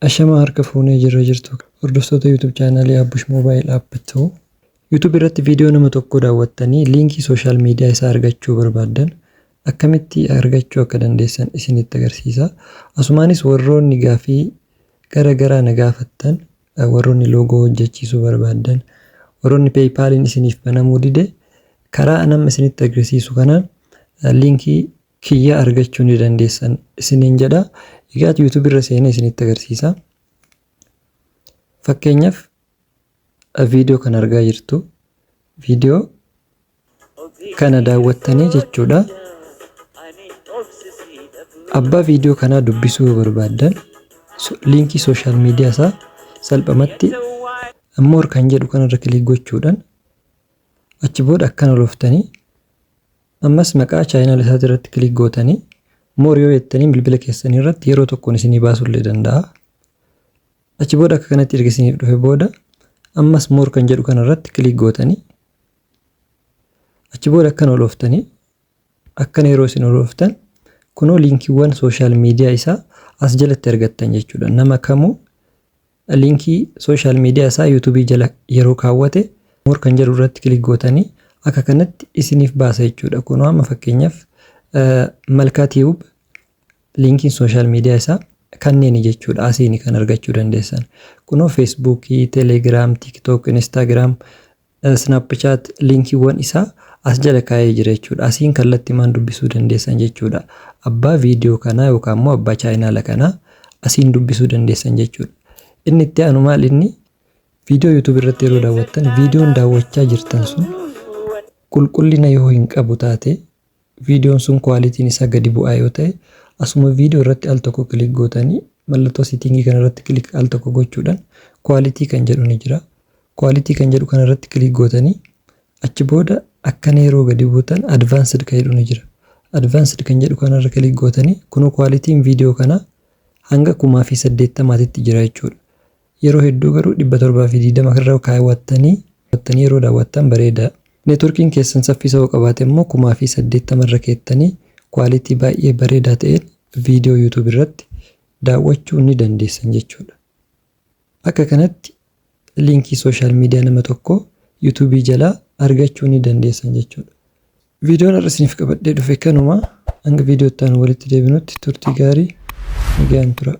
Ashamaa harka fuunee jirra jirtu hordoftoota YouTube chaanaalii Abbush Mobile App 2. YouTube irratti viidiyoo nama tokkoo daawwattanii liinkii social media isaa argachuu barbaaddan akkamitti argachuu akka dandeessan isinitti agarsiisa. Asumaanis warroonni gaafii gara garaa na gaafattan, warroonni loogoo hojjechiisuu barbaaddan, warroonni PayPal'n isiniif banamuu dide, karaa nama isinitti agarsiisu kanaan liinkii kiyya argachuu ni dandeessan isiniin jedha. Egaa YouTube irra seenee isinitti agarsiisa. Fakkeenyaaf, viidiyoo kana argaa jirtu. Viidiyoo kana daawwattanii jechuudha. Abbaa viidiyoo kanaa dubbisuu yoo barbaaddan, liinkii sooshaal miidiyaa isaa salphamatti more kan jedhu kanarra click gochuudhaan, achi booda akkana looftanii, ammas maqaa chaayinaal isaati irratti click gootanii, more yoo jettanii bilbila keessanii irratti yeroo tokkoon isinii baasuu illee danda'a. Achi booda akka kanatti erga isiniif dhufe booda, ammas more kan jedhu kanarratti click gootanii, achi booda akkana olooftanii, akkana yeroo isin olooftan, kunoo liinkiiwwan social media isaa as jalatti argattan jechuudha. Nama kamuu liinkii social media isaa yuutuubii jala yeroo kaawwate, more kan jedhu irratti click gootanii akka kanatti isiniif baasa jechuudha. Kunoo amma fakkeenyaaf Malkaa Tube liinkiin social media isaa kanneeni jechuudha. Asiini kan argachuu dandeessan. Kunoo Feesbuukii, Telegiraam, TikTok, Instagram, Snapchat liinkiiwwan isaa as jala kaa'ee jira jechuudha. Asiin kallattiimaan dubbisuu dandeessan jechuudha. Abbaa viidiyoo kanaa yookaan immoo abbaa chaayinaala kanaa asiin dubbisuu dandeessan jechuudha. Inni itti aanu maal inni? Viidiyoo YouTube irratti yeroo daawwattan, viidiyoon daawwachaa jirtan sun qulqullina yoo hin qabu taate, viidiyoon sun qualityn isaa gadi bu'aa yoo ta'e, asuma viidiyoo irratti al tokko click gootanii, mallattoo setting kana irratti click al tokko gochuudhaan, quality kan jedhu ni jira. Quality kan jedhu kana irratti click gootanii, achi booda akkana yeroo gadi buutan, advanced kan jedhu ni jira. Advanced kan jedhu kanarra click gootanii, kunoo qualityn viidiyoo kanaa hanga 1080tti jira jechuudha. Yeroo hedduu garuu 720 irra kaawwattanii yeroo daawwattan bareeda. Neetworkiin keessan saffisa yoo qabaate immoo 1080 irra keettanii quality baay'ee bareedaa ta'een viidiyoo YouTube irratti daawwachuu ni dandeessan jechuudha. Akka kanatti liinkii social media nama tokkoo yuutuubii jalaa argachuu ni dandeessan jechuudha. Viidiyoon har'a isiniif qabadhee dhufe kanuma. Hanga viidiyoo itti aanu walitti deebinutti turtii gaarii, nagaan tura.